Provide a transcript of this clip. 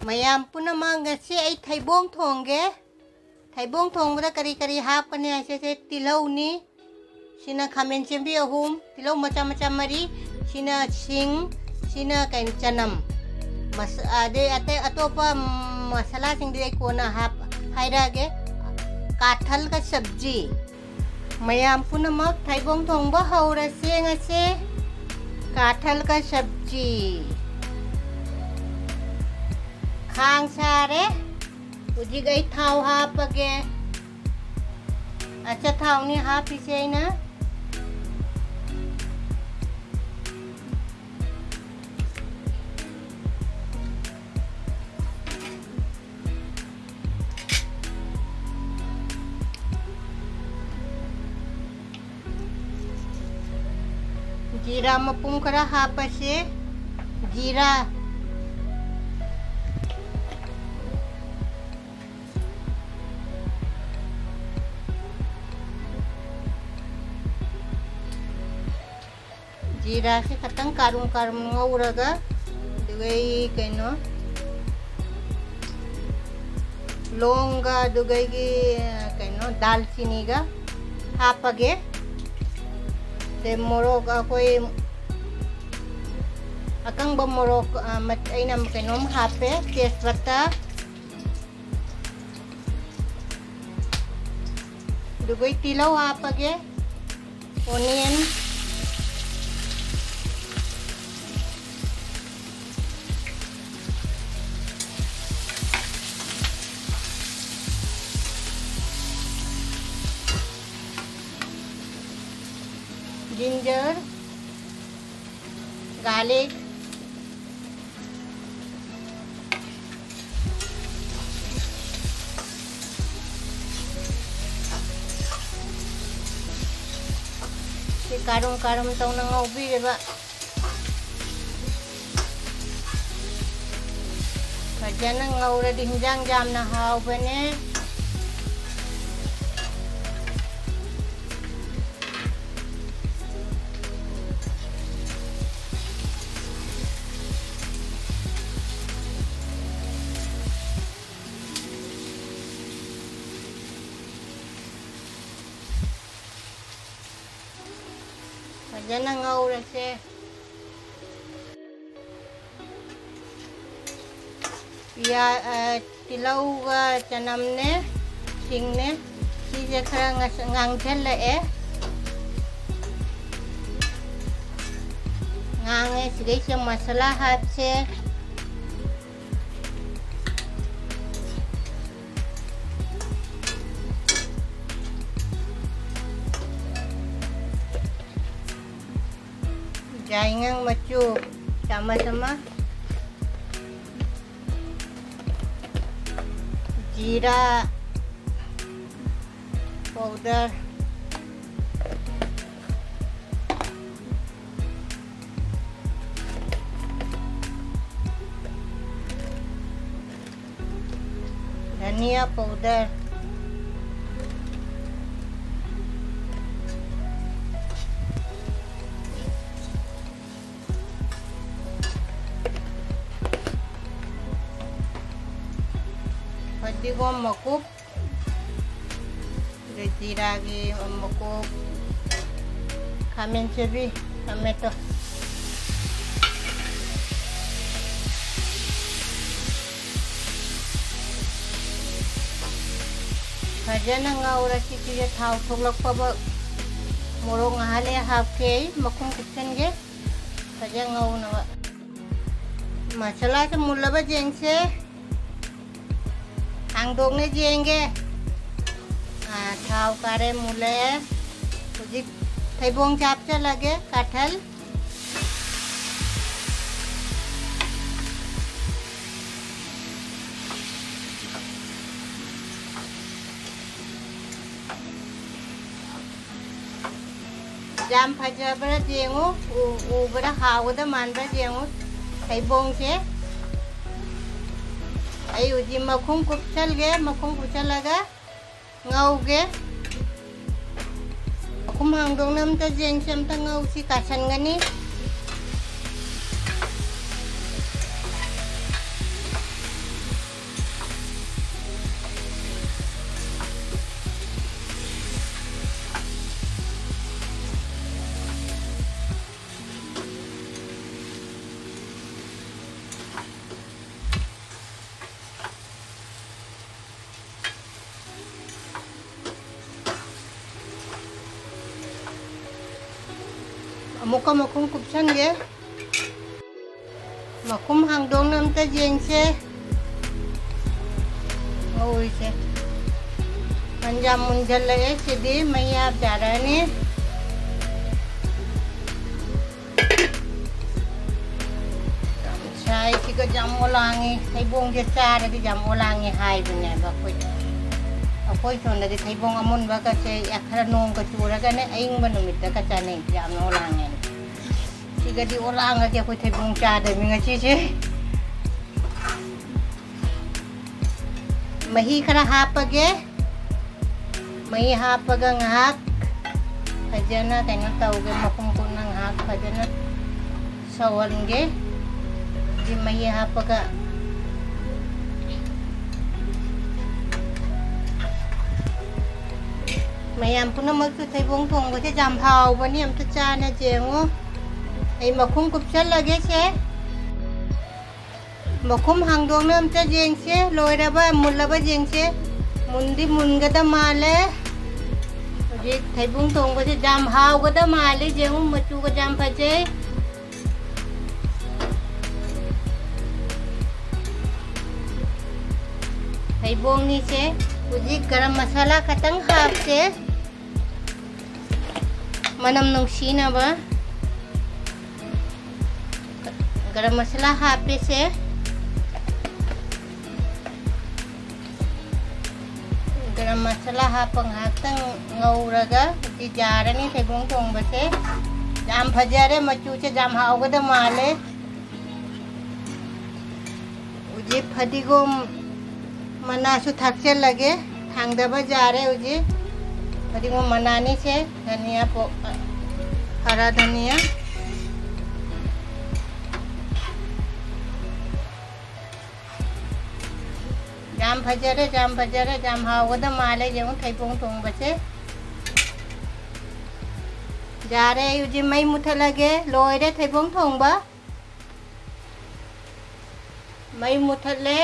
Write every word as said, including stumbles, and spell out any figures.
ꯃꯌꯥꯝ ꯄꯨꯝꯅꯃꯛ, ꯉꯁꯤ ꯑꯩ ꯊꯩꯕꯣꯡ ꯊꯣꯡꯒꯦ꯫ ꯊꯩꯕꯣꯡ ꯊꯣꯡꯕꯗ ꯀꯔꯤ ꯀꯔꯤ ꯍꯥꯞꯀꯅꯤ ꯍꯥꯏꯁꯦ, ꯁꯦ ꯇꯤꯜꯍꯧꯅꯤ, ꯁꯤꯅ ꯈꯥꯃꯦꯟ ꯆꯦꯝꯕꯤ ꯑꯍꯨꯝ, ꯇꯤꯜꯍꯧ ꯃꯆꯥ ꯃꯆꯥ ꯃꯔꯤ, ꯁꯤꯅ ꯁꯤꯡ, ꯁꯤꯅ ꯀꯩꯅꯣ, ꯆꯅꯝ, ꯃꯁ-, ꯑꯗꯩ ꯑꯇꯩ ꯑꯇꯣꯞꯄ, ꯎꯝ, ꯃꯁꯥꯂꯥꯁꯤꯡꯗꯨꯗꯤ ꯑꯩ ꯀꯣꯟꯅ ꯍꯥꯞ-, ꯍꯥꯏꯔꯛꯑꯒꯦ꯫ ꯀꯥꯊꯜꯒ ꯁꯕꯖꯤ꯫ ꯃꯌꯥꯝ ꯄꯨꯝꯅꯃꯛ, ꯊꯩꯕꯣꯡ ꯊꯣꯡꯕ ꯍꯧꯔꯁꯦ ꯉꯁꯤ꯫ ꯀꯥꯊꯜꯒ ꯁꯕꯖꯤ꯫ ꯈꯥꯡ ꯁꯥꯔꯦ꯫ ꯍꯧꯖꯤꯛ ꯑꯩ ꯊꯥꯎ ꯍꯥꯞꯄꯒꯦ꯫ ꯑꯆꯥꯊꯥꯎꯅꯤ ꯍꯥꯞꯄꯤꯁꯦ ꯑꯩꯅ꯫ ꯖꯤꯔꯥ ꯃꯄꯨꯝ ꯈꯔ ꯍꯥꯞꯄꯁꯦ꯫ ꯖꯤꯔꯥ꯫ ꯖꯤꯔꯥꯁꯦ ꯈꯇꯪ ꯀꯥꯔꯨꯝ ꯀꯥꯔꯨꯝ ꯉꯧꯔꯒ, ꯑꯗꯨꯒ ꯑꯩ ꯀꯩꯅꯣ, ꯂꯣꯡꯒ, ꯑꯗꯨꯒ ꯑꯩꯒꯤ, ꯀꯩꯅꯣ, ꯗꯥꯜꯆꯤꯅꯤꯒ ꯍꯥꯞꯄꯒꯦ꯫ ꯑꯗꯩ ꯃꯣꯔꯣꯛ, ꯑꯩꯈꯣꯏ ꯑꯀꯪꯕ ꯃꯣꯔꯣꯛ, ꯑ, ꯃꯠ-, ꯑꯩꯅ ꯀꯩꯅꯣꯝ ꯍꯥꯞꯄꯦ, ꯇꯦꯖꯄꯇꯥ꯫ ꯑꯗꯨꯒ ꯇꯤꯜꯍꯧ ꯍꯥꯞꯄꯒꯦ, ꯑꯣꯅꯤꯌꯟ꯫ Ginger, garlic, ꯁꯤ ꯀꯥꯔꯨꯝ ꯀꯥꯔꯨꯝ ꯇꯧꯅ ꯉꯧꯕꯤꯔꯦꯕ꯫ ꯐꯖꯅ ꯉꯧꯔꯗꯤ ꯍꯤꯟꯖꯥꯡ ꯌꯥꯝꯅ ꯍꯥꯎꯕꯅꯦ꯫ ꯐꯖꯅ ꯉꯧꯔꯁꯦ꯫ ꯄꯤꯌꯥ-, ꯑ, ꯇꯤꯜꯍꯧꯒ ꯆꯅꯝꯅꯦ, ꯁꯤꯡꯅꯦ, ꯁꯤꯁꯦ ꯈꯔ ꯉꯁ-, ꯉꯥꯡꯁꯤꯜꯂꯛꯑꯦ꯫ ꯉꯥꯡꯉꯦ꯫ ꯁꯤꯗꯩꯁꯤꯗ ꯃꯁꯥꯂꯥ ꯍꯥꯞꯁꯦ꯫ ꯌꯥꯏꯉꯪ ꯃꯆꯨ ꯆꯥꯃꯁ ꯑꯃ, ꯖꯤꯔꯥ ꯄꯥꯎꯗꯔ, ꯙꯅꯤꯌꯥ ꯄꯥꯎꯗꯔ, ꯐꯗꯤꯒꯣꯝ ꯃꯀꯨꯞ, ꯑꯗꯩ ꯖꯤꯔꯥꯒꯤ ꯃꯀꯨꯞ, ꯈꯥꯃꯦꯟ ꯁꯦꯝꯕꯤ, ꯇꯣꯃꯦꯇꯣ꯫ ꯐꯖꯅ ꯉꯧꯔꯁꯤ꯫ ꯁꯤꯁꯦ ꯊꯥꯎ ꯊꯣꯛꯂꯛꯄꯕ ꯃꯣꯔꯣꯛ ꯉꯥꯏꯍꯥꯛ ꯂꯩ ꯍꯥꯞꯀꯦ꯫ ꯑꯩ ꯃꯈꯨꯝ ꯀꯨꯞꯁꯟꯒꯦ꯫ ꯐꯖꯅ ꯉꯧꯅꯕ꯫ ꯃꯁꯥꯂꯥꯁꯦ ꯃꯨꯜꯂꯕ ꯌꯦꯡꯁꯦ꯫ ꯍꯥꯡꯗꯣꯛꯅ ꯌꯦꯡꯒꯦ꯫ ꯑꯥ, ꯊꯥꯎ ꯀꯥꯔꯦ, ꯃꯨꯜꯂꯦ꯫ ꯍꯧꯖꯤꯛ ꯊꯩꯕꯣꯡ ꯍꯥꯞꯆꯜꯂꯒꯦ, ꯀꯥꯊꯜ꯫ ꯌꯥꯝ ꯐꯖꯕ꯭ꯔꯥ ꯌꯦꯡꯉꯨ, ꯎ-, ꯎꯕꯗ ꯍꯥꯎꯒꯗ ꯃꯥꯟꯕ꯭ꯔꯥ ꯌꯦꯡꯉꯨ ꯊꯩꯕꯣꯡꯁꯦ꯫ ꯑꯩ ꯍꯧꯖꯤꯛ ꯃꯈꯨꯝ ꯀꯨꯞꯁꯜꯒꯦ, ꯃꯈꯨꯝ ꯀꯨꯞꯁꯜꯂꯒ ꯉꯧꯒꯦ꯫ ꯃꯈꯨꯝ ꯍꯥꯡꯗꯣꯛꯅ ꯑꯝꯇ ꯌꯦꯡꯁꯤ, ꯑꯝꯇ ꯉꯧꯁꯤ, ꯀꯥꯁꯟꯒꯅꯤ꯫ ꯑꯃꯨꯛꯀ ꯃꯈꯨꯝ ꯀꯨꯞꯁꯟꯒꯦ꯫ ꯃꯈꯨꯝ ꯍꯥꯡꯗꯣꯛꯅ ꯑꯝꯇ ꯌꯦꯡꯁꯦ꯫ ꯉꯧꯔꯤꯁꯦ꯫ ꯃꯟ ꯌꯥꯝ ꯃꯨꯟꯖꯜꯂꯛꯑꯦ꯫ ꯁꯤꯗꯤ ꯃꯩ ꯍꯥꯞ ꯌꯥꯔꯅꯤ꯫ ꯁꯥꯏꯁꯤꯒ ꯌꯥꯝ ꯑꯣꯂꯥꯡꯉꯤ꯫ ꯊꯩꯕꯣꯡꯁꯦ ꯆꯥꯔꯗꯤ ꯌꯥꯝ ꯑꯣꯂꯥꯡꯉꯤ ꯍꯥꯏꯕꯅꯦꯕ ꯑꯩꯈꯣꯏ꯫ ꯑꯩꯈꯣꯏ ꯁꯣꯝꯗꯗꯤ ꯊꯩꯕꯣꯡ ꯑꯃꯨꯟꯕꯒꯁꯦ ꯈꯔ ꯅꯣꯡꯒ ꯆꯨꯔꯒꯅꯦ ꯑꯌꯤꯡꯕ ꯅꯨꯃꯤꯠꯇꯒ ꯆꯥꯅꯩ꯫ ꯌꯥꯝꯅ ꯑꯣꯂꯥꯡꯉꯦꯅ꯫ ꯁꯤꯒꯗꯤ ꯑꯣꯂꯥꯡꯒꯗꯤ ꯑꯩꯈꯣꯏ ꯊꯩꯕꯣꯡ ꯆꯥꯗꯕꯤ ꯉꯁꯤꯁꯦ꯫ ꯃꯍꯤ ꯈꯔ ꯍꯥꯞꯄꯒꯦ꯫ ꯃꯍꯤ ꯍꯥꯞꯄꯒ ꯉꯥꯏꯍꯥꯛ ꯐꯖꯅ ꯀꯩꯅꯣ ꯇꯧꯒꯦ꯫ ꯃꯈꯨꯝ ꯀꯨꯞꯅ ꯉꯥꯏꯍꯥꯛ ꯐꯖꯅ ꯁꯧꯍꯟꯒꯦ꯫ ꯁꯤ ꯃꯍꯤ ꯍꯥꯞꯄꯒ ꯃꯌꯥꯝ ꯄꯨꯝꯅꯃꯛꯁꯨ ꯊꯩꯕꯣꯡ ꯊꯣꯡꯕꯁꯦ ꯌꯥꯝ ꯍꯥꯎꯕꯅꯤ꯫ ꯑꯝꯇ ꯆꯥꯅꯁꯦ ꯌꯦꯡꯉꯣ꯫ ꯑꯩ ꯃꯈꯨꯝ ꯀꯨꯞꯁꯜꯂꯒꯦ ꯁꯦ꯫ ꯃꯈꯨꯝ ꯍꯥꯡꯗꯣꯛꯅ ꯑꯝꯇ ꯌꯦꯡꯁꯦ꯫ ꯂꯣꯏꯔꯕ, ꯃꯨꯜꯂꯕ ꯌꯦꯡꯁꯦ꯫ ꯃꯨꯟꯗꯤ ꯃꯨꯟꯒꯗ ꯃꯥꯜꯂꯦ꯫ ꯍꯧꯖꯤꯛ ꯊꯩꯕꯣꯡ ꯊꯣꯡꯕꯁꯦ ꯌꯥꯝ ꯍꯥꯎꯒꯗ ꯃꯥꯜꯂꯦ꯫ ꯌꯦꯡꯉꯨ, ꯃꯆꯨꯒ ꯌꯥꯝ ꯐꯖꯩ꯫ ꯊꯩꯕꯣꯡꯅꯤꯁꯦ꯫ ꯍꯧꯖꯤꯛ ꯒꯔꯝ ꯃꯁꯥꯂꯥ ꯈꯛꯇꯪ ꯍꯥꯞꯁꯦ꯫ ꯃꯅꯝ ꯅꯨꯡꯁꯤꯅꯕ ꯒꯔꯝ ꯃꯁꯥꯂꯥ ꯍꯥꯞꯄꯦꯁꯦ꯫ ꯒꯔꯝ ꯃꯁꯥꯂꯥ ꯍꯥꯞꯄ ꯉꯥꯏꯍꯥꯛꯇꯪ ꯉꯧꯔꯒ ꯍꯧꯖꯤꯛ ꯌꯥꯔꯅꯤ ꯊꯩꯕꯣꯡ ꯊꯣꯡꯕꯁꯦ꯫ ꯌꯥꯝ ꯐꯖꯔꯦ, ꯃꯆꯨꯁꯦ ꯌꯥꯝ ꯍꯥꯎꯒꯗ ꯃꯥꯜꯂꯦ꯫ ꯍꯧꯖꯤꯛ ꯐꯗꯤꯒꯣꯝ ꯃꯅꯥꯁꯨ ꯊꯥꯛꯆꯜꯂꯒꯦ꯫ ꯊꯥꯡꯗꯕ ꯌꯥꯔꯦ ꯍꯧꯖꯤꯛ꯫ ꯐꯗꯤꯒꯣꯝ ꯃꯅꯥꯅꯤꯁꯦ, ꯙꯅꯤꯌꯥ ꯄꯣ-, ꯍꯔꯥ ꯙꯅꯤꯌꯥ꯫ ꯌꯥꯝ ꯐꯖꯔꯦ, ꯌꯥꯝ ꯐꯖꯔꯦ, ꯌꯥꯝ ꯍꯥꯎꯒꯗ ꯃꯥꯜꯂꯦ꯫ ꯌꯦꯡꯉꯨ ꯊꯩꯕꯣꯡ ꯊꯣꯡꯕꯁꯦ꯫ ꯌꯥꯔꯦ, ꯑꯩ ꯍꯧꯖꯤꯛ ꯃꯩ ꯃꯨꯊꯠꯂꯒꯦ꯫ ꯂꯣꯏꯔꯦ ꯊꯩꯕꯣꯡ ꯊꯣꯡꯕ꯫ ꯃꯩ ꯃꯨꯊꯠꯂꯦ꯫